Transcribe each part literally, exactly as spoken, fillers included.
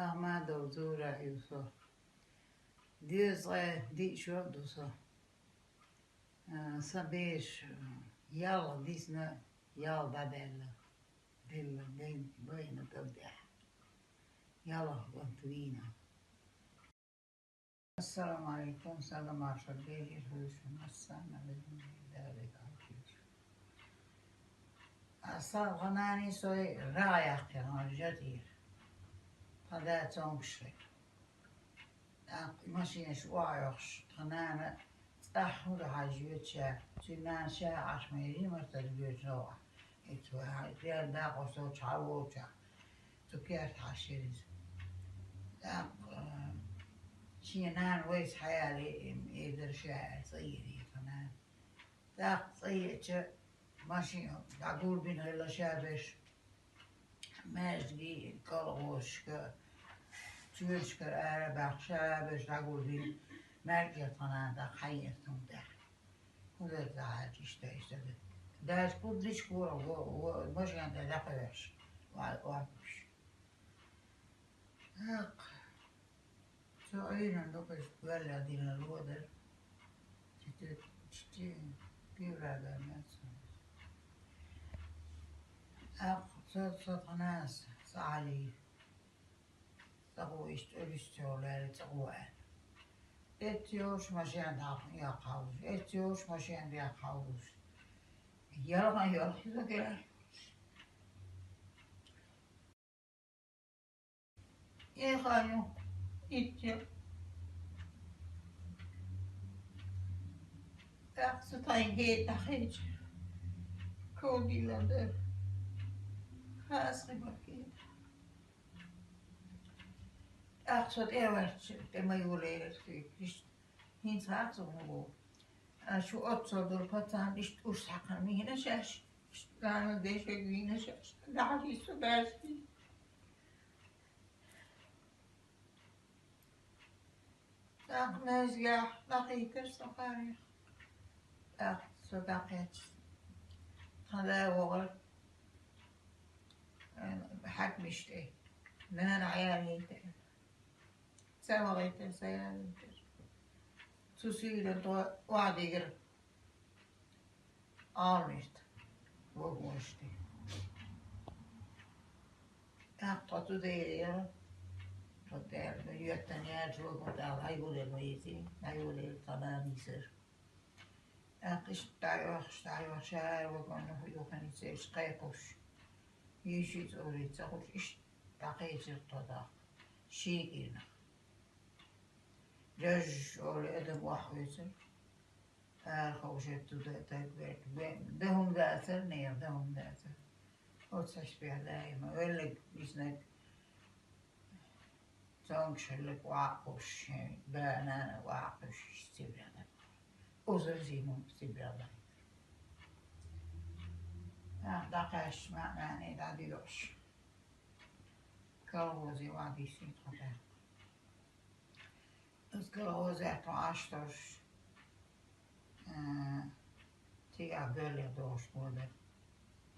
Ахмадов Зура ю со. Дезткъе диъ шо ду со. А, сан бераш, а, ялх дисна, ялх дӀадаьлла. Делла, ден, байна тӀадехь. Ялх гӀант вийна. Ассаламу Ӏалайкум, салам маршал, дехир хӀуьйшун, ассаламу Ӏалайкум, Дала векалчуьйчу. Аса гӀанани сой рагӀ яьккхира, жа тӀера. Тхан да цомгуш хир. ТӀаккха машинаш охьайохуш, тхан нана цӀахь хӀун ду хьажа йоьдуш яра. Цуьнан нана ша Ӏаш ма йирий, мартара боьдуш новкъахь. Эцу вай хьан, ден дакъо со чхьа волчохь. Цу керта хьаьшира иза. ТӀаккха, э, шен нана вайца хьаяьлла, э, эзар ша аьлла, цӀа йира тхан нана. ТӀаккха цӀа еача, машин дӀагулбина хилла ша берш. Маьждиге, колхозашка, чоьнашкара ара баьхна, ша берш дӀагулбина, маьркӀажа тхан нана даккха хьаеана цунна тӀехь. ХӀун дара цхьа хьаьжча иштта, иштта ду. Даже куддишка вора, во, во, машен тӀе дӀакхоьхьуш, ва-, ваьлла уьш. ТӀаккха. Со Ӏуьйранна дукхаза ваьлла дина ло дара. Чити, чити, пиврага меца. ТӀаккха со, со тхан нанас, ца Ӏали. ЦӀа гӀо иштта, Ӏуьллуш ца йолу лаьрра цӀа гӀо аьлла. Эцца йолуш машен дӀа яккха хьовзуш, эцца йолуш машен дӀа яккха хьовзуш. Ялхан йолуш иза гера йолуш. Эхайо, итт я. ТӀаккха со тхайн гена дӀахеача, ков дилла дара. Хасхи баккхийна. ТӀаккха со тӀе а ваьлча, тӀе ма йолаелира соьга, иштта. ХӀинца хьаьрцахь хӀун боху? Аша оццул долу пацан иштта уьш схьакхана мийна шаьш, иштта нана дешаг вийна шаьш, дахьа со баьрса. ТӀаккха маьждигехь дӀакхийтира со хьарих. ТӀаккха со дӀакхаьчча, тхан да вогӀура, э, хьаькамаш тӀе. Нана Ӏаялийтира. Ца вахийтира, ца ялийтира. Цу сийран тӀе охьадигира. Ӏалмирта. Вагонаш тӀе. ТӀаккха тхо цу дера яра. Тхо тӀе, ну, йоьттан яьлча вагон тӀехь дӀайолаелла вайца, дӀайолаелла тхан нана йисира. ТӀаккха иштта дӀайохуш, дӀайохуш, ша вагонах юхана йисира, кхайкхуш. Йиш йица, ур йица ца хуьлуш, иштта дӀакхечира тхо тӀаккха. Шен кӀирнах. Жаж олу адам охьахоьцура. Ара ховшарца ду даг верг. Бе-, дан хӀума дацара, нехан дан хӀума дацара. Оцу саьш беха даима веллаг, виснаг, цомгуш хилларг охьа а кхуьссуш, шен да-нана охьа а кхуьссуш, Сибрех дара. Узалзий хӀума Сибрех дара. Нах дӀакхаьчча, маьӀнене дӀадоьгӀуш. Колхозе охьадиссина тхо тӀаккха. Иза колхозехь тхо Ӏаш долуш, а, цигахь боьллех догӀуш гӀо дара,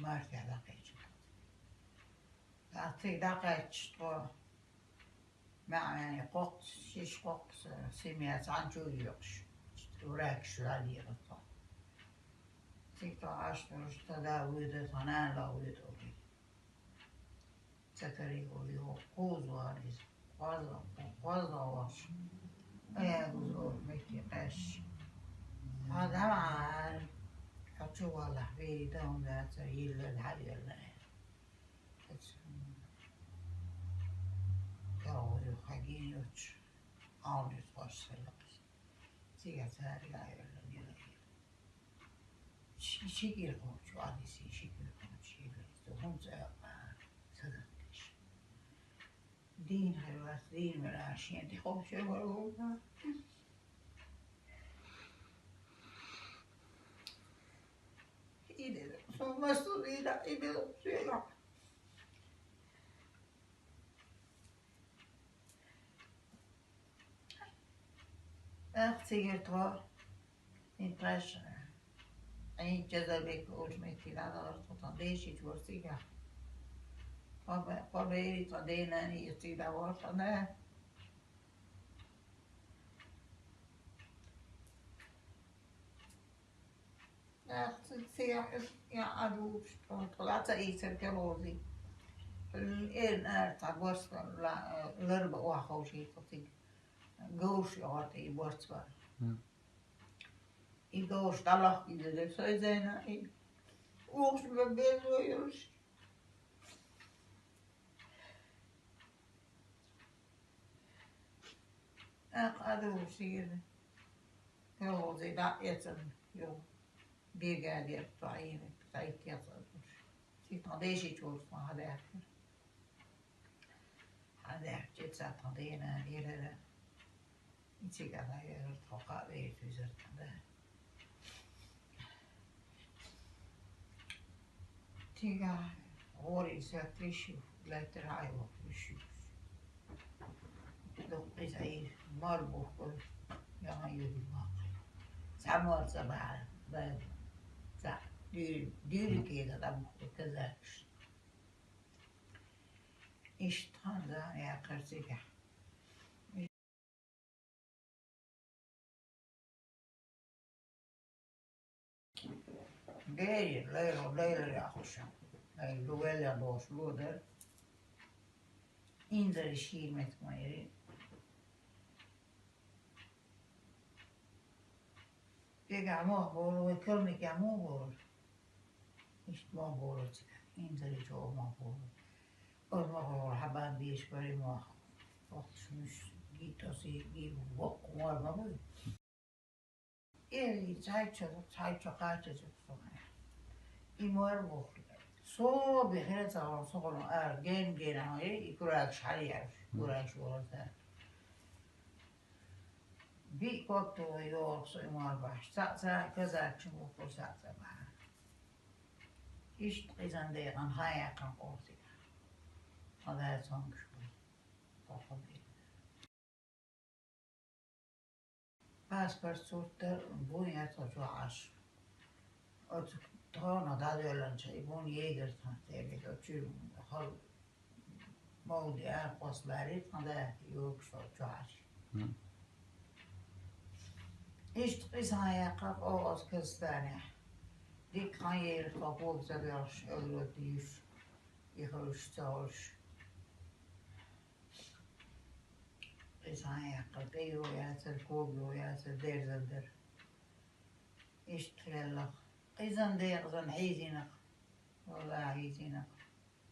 мартехь дӀакхаьчча. ТӀаккха цига дӀакхаьчча тхо маьӀнене кхоккхуш, шиш-кхоккхуш семья цхьаьна чу йоькъуш, врачаш ваьлла яра тхо. Цига тхо Ӏаш долуш, тхан да воьду, тхан нана воьду олий. Ца карийо йо, кхуза вахана иза, кхозлагӀа, кхозлагӀа вахча, аягуза олу метте кхаьчча. Хьан дӀа ма Ӏара, хьо чу валахь, вей дан хӀума дацара, йиллал хьаелла аьлла. Оцу, кхуза юха хьагийна йоцуш, Ӏалмирта гӀош хилла иза. Цигахь цара яйолла нера. Ши-, ши кӀира кхочу, Ӏадиси ши кӀира кхочу, хӀинца а садатташ. Дийна хир вац, дийна вара, шен тӀе кхочу вара вовна. Иде, со массо дийна, иде, суьйла. Ах, цигара тхо, хӀинца тхаьш, Ӏийна Джазалбек олучу метте дӀадахара тхо, тхан дешича вара цигахь. Кхо бе-, кхо бери тха денани йици давар тха да. Ах, цига я, я адуш, тхо ла ца ийцар калози. Эр наар тха горс ла-, ларба охьа ховший тхо цига. Говш йогӀу тӀе и борц бара. Мгм. И говш дӀалахкийна деза сой зайна, и ухаш бе-, безо йолуш. ТӀаккха а духуш шийна, колхозе дӀа а эцна, йо, бегадер тхо Ӏийна, тхайттера цӀа гуш. Ши тхан дешича волчу тхо хьадаьхкира. Хьадаьхкича, тхан дена лерара. И цига дӀайоьллура тхо, кхаа вер вуьзура тхан да. Цигахь гӀора и саттиш ю, лаьттара хьайвоккхуш ю. Дуккха иза Ӏийра, мор бухкура, яхана юьхь баккхий. Цхьа мор ца бахьара, бага. Цхьа дуьйр-, дуьйриг кеда дӀабухкура казакаш. Иштта хан зама яьккхира цигахь. Бери, лайро, лайро яхуша. Лайро, лайро дошуш лодар. Инзаре шийра меттиг ма яри. Дегахь мох болу, вай Калмыкехь муха болура? Иштта мох болура цигахь, инзаре чӀогӀа мох болура. Оцу мохо хьабан беш бара и мох. Вахташ муьш гий тосий, гий воккха мор ма буй. Э, и цхьайчо, цхьайчо кхачаза со. И мор бу. Со бихира ца гӀо, со гӀо ара ген-ген хьо, и курагаш хьареаш, курагаш волу цара. Биъ ког тӀе йогӀу со и мор бахьаш. Цхьаъ ца казакчун вухур цхьаъ ца бахьа. Иштта къизан декъан хьан яьккхина къорсиг. Хьан дай цомгуш бу. Хьо хьо бен. Паспорт сурт дар бун яц оцу Ӏаш. Оцу тхона дӀадоьллинчу и бун егар тхан тӀе бен, оцу чуьра хьал Мовди а кхоссаларе тхан да йогуш волчу хьаьжа. Мгм. Иштта къиза яьккхира оха оцу Казахстанехь. Дика хан ера тхо кога ца доьлхуш, Европа йиш, и хуьлуш, ца хуьлуш. Къиза яьккхира, тӀе йо яцара, кога йо яцара, дерзар дара. Иштта леллах. Къизан декъазан хьийзинах. Валлахьи, хьийзинах.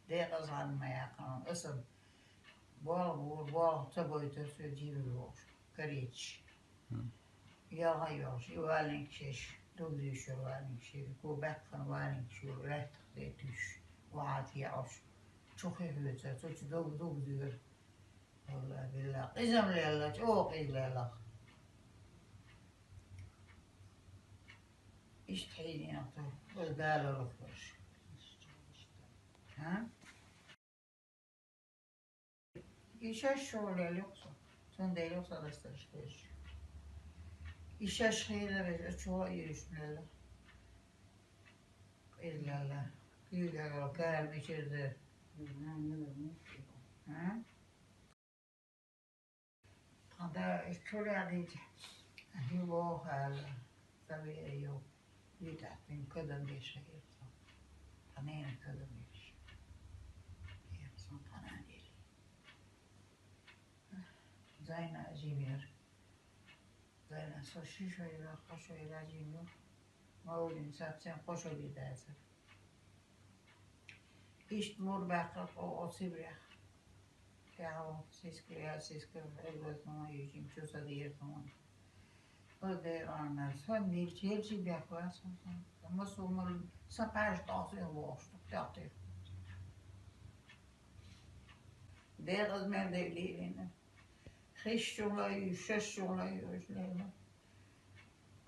Декъаза хьан ма яьккхина, аса болх бора, болх ца бойтура соьга жимма вохуш, кареташ. Мгм. Ялха а йолуш, и валенкаш еш, дугдуьйшура валенкаш еш, ко баьккхина валенкаш юра, лаьттах де туьйсуш, охьа а теӀуш, чу хи хьоьцура, цу чу дог дугдуьйра. Валла, билла, къиза-м лелла, чӀогӀа къиза леллах. Иштта хьийзина тхо, вай Дала лур берш. ХӀа? И шаьш чӀогӀа лелла юкъа со, цундела юкъа сан ластарш хезаш. И шаьш хилла веза, чӀогӀа а йуьйшна лелла. Къиза лелла. Куьйга гӀо, кара мичара дара. ХӀа? Тхан да и чуьра дийца, хӀи воху аьлла, ца веа йо, витӀаьттина кадам беш хьаьра со. Тхан ненан кадам беш. Хьера со тхан нана елий. Зайна а жимера. Зайна, со ши шайра, кхо шайра жима ю. Мовлин саццен кхо шо бен дацара. Иштта мур баьккхира оха Сибрех. Кехьо, сискал, сискал, хьуьллаза хӀума йижина чу ца деза хӀума. Аса дера Ӏаннара, сан дилча елчи бехк бац хӀума сан. Масу хӀумал сан пхьаьрша тӀохсийна вохуш ду, тӀехтехь. Декъаза мел дерг лиълина. Хиш чула ю, шаш чула ю, уьш лелла.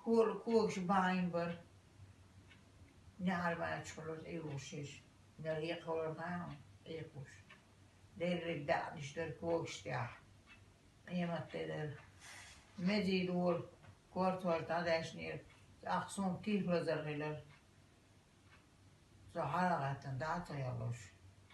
Кора когаш баьхьийна бара. НеӀар мачахула тӀе юхуш иза. Мел екхалара хьан, Ӏехуш. Дерриг даьӀнаш дара когаш тӀехь. Къемат де дара. Мезий дора, кортор дӀадаьшнера. ТӀаккха суна тихлазар хилар. Со хьалагӀаьттина дӀа а ца яллуш.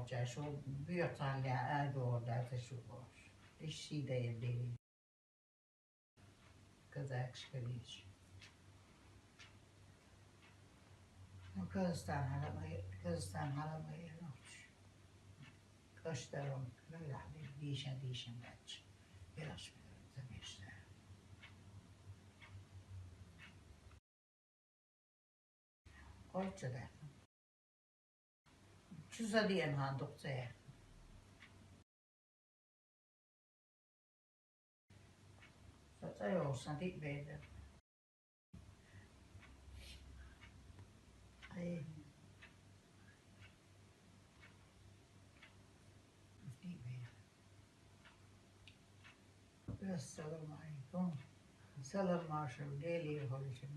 olacak, şu büyük tanrıya erdi orada şu boş. İşi de yedi. Kızakçı kılıç. Kızdan halama, kızdan halama yokmuş. Kaç tarım, böyle bir değişen değişen kaç. Biraz bir işte. Ortada. Çuza diyen handık te. Sata yoksa dik verdi. Ay. Dik verdi. Esselamu aleyküm. Selam marşım geliyor hocam.